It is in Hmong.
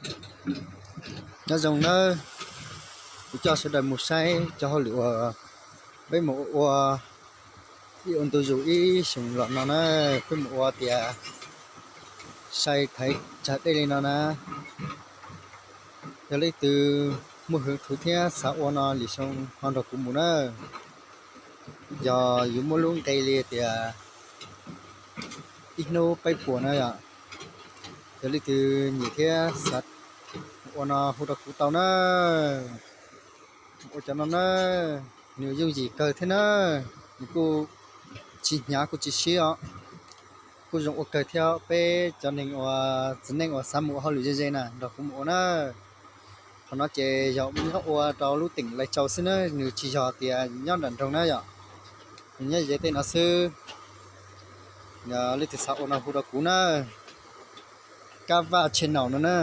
Nyob zoo nawb, kuv coj sawv daws mus saib cov hauj lwm uas peb mus ua ib ua ntu zus ib xyoos los no na. Peb mus ua tias sai thaiv tsag dej li no na. Yog leej twg muaj hwv thuv thiab xav ua no lwm xyoo ho nrog kuv mus na. Yog yus muaj lub nqe li tias ib hnub peb puas na yom. Yog leej twg nyiam thiab xav ua no hu rau kuv tau na. Ua cov no na, nws yooj yim kawg thiab na, nws kuj tsis hnyav kuj tsis siab os, kuj zoo ua kawg thiab. Peb cov neeg uas txiv neej uas xav mus ua hauj lwm ze ze na nrog kuv mus ua na. Qhov no ces yog nyob ua rau lub teem Lais Tsau xwb na, nws tsis yog tias nyob nram nroog na yom, nws nyob ze tej no xwb. Yog leej twg xav ua no hu rau kuv na, Kab Vaj Channel no na.